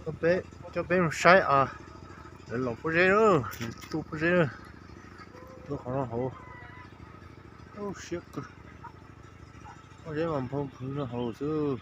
Coj peb, coj peb mus saib os, lawv laus pob zeb na, lawv tu pob zeb na, tu qhov no hauv, siab kawg, pob zeb mas nphau nphwv no hauv xwb.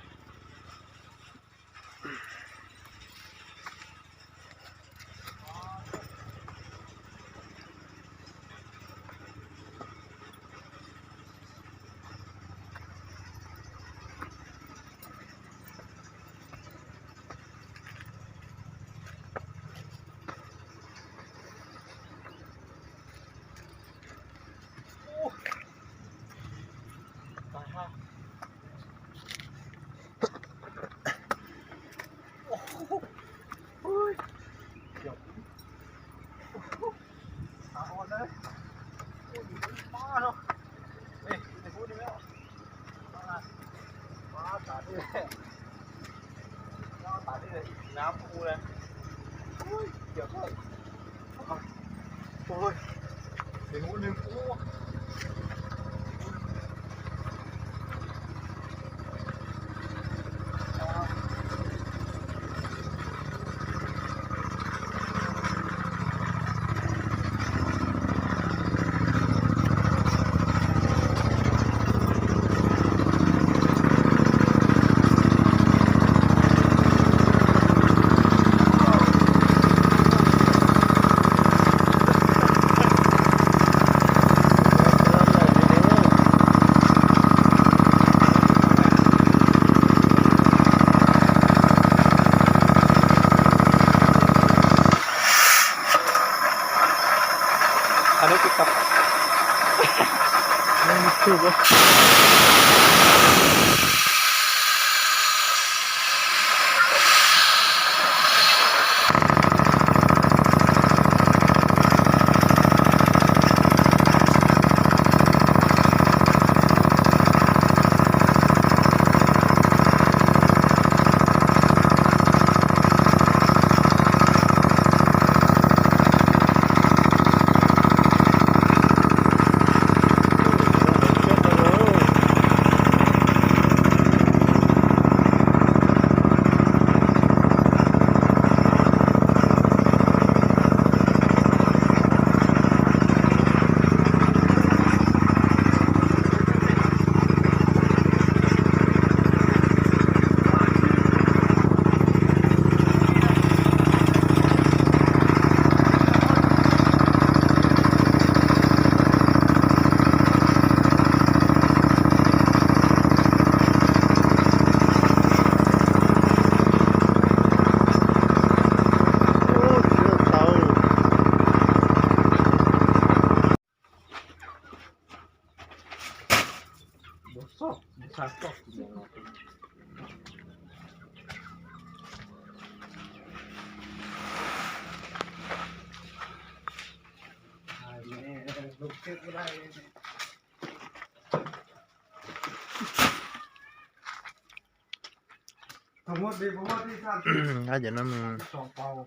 Ab, cov no mus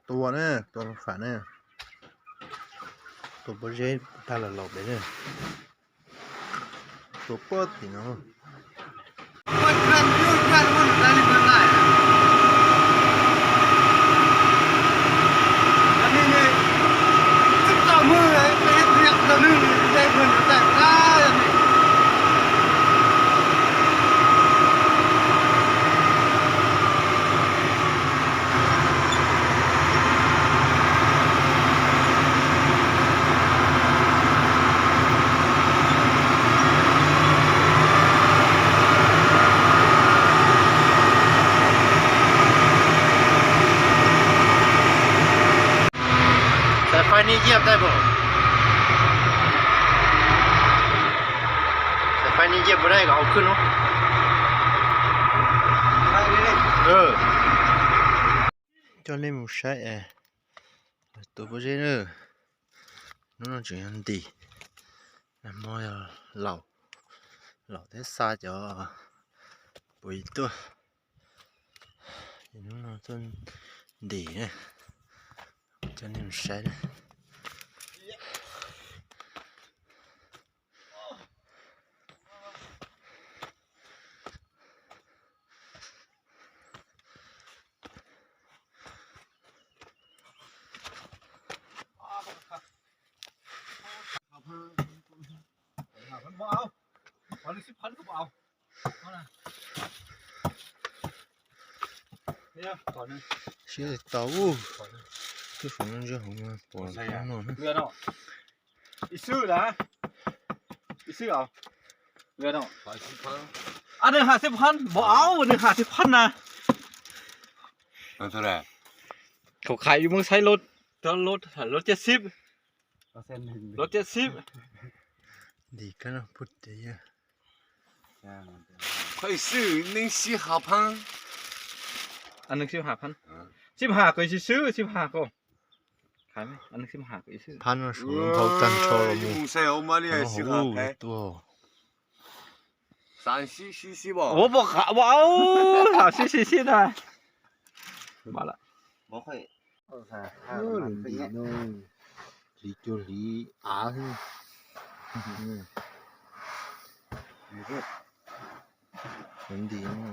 tua na, tua fam na, tua pob zeb tag los laus pem na, tua puag tim no. Xaiv faib neb nyiaj tau pom? Xaiv faib neb nyiaj puas dai kom hauv khwb no? Coj nej mus saib es, tua pob zeb na. Hnub no tseem yog ntim, nag hmo yog laus, laus thiab xa cov puav yig tuaj. Hnub no tuaj ntim na, coj nej mus saib na. Siab tau ub. Twb suav no ntsia hauv mas pom no. Ib xwb na. Ib xwb. Nws ham xib phab, npaum au, nws ham xib phab na. Khaum khais yus muab saib lub, lub, lub caj xib, lub caj xib. Ntim kab no puag tim. Qhov xwb neeg sib ham phab. Neeg sib ham phab. Sib ham kom sib swb, sib ham kom. Phab no suav no nphau tag nrho los mus. Ua pom qab ua, ham sib sib sib na. Ntim no, hliv cuag hliv av xwb. Ntim no,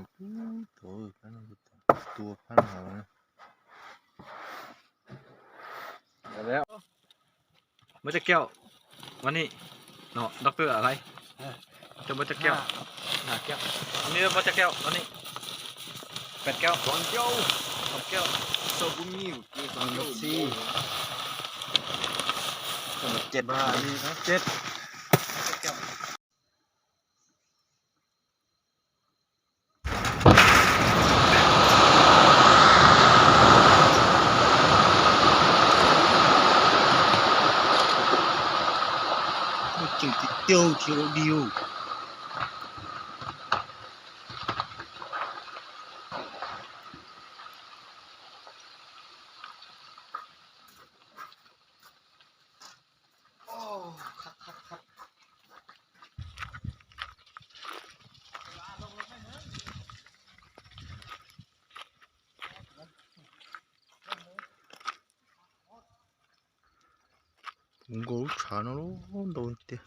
tua phab no. Muab caj kiaum, ua ni, no, doctor lais, coj muab caj kiaum, muab caj kiaum, ua ni, peb kiaum, xaus kiaum, xaus kiaum, xaus kiaum, xaus kiaum. Tseem tiag tiag tsis ua dig. Puv nkaus lub tshav no ntau tiag.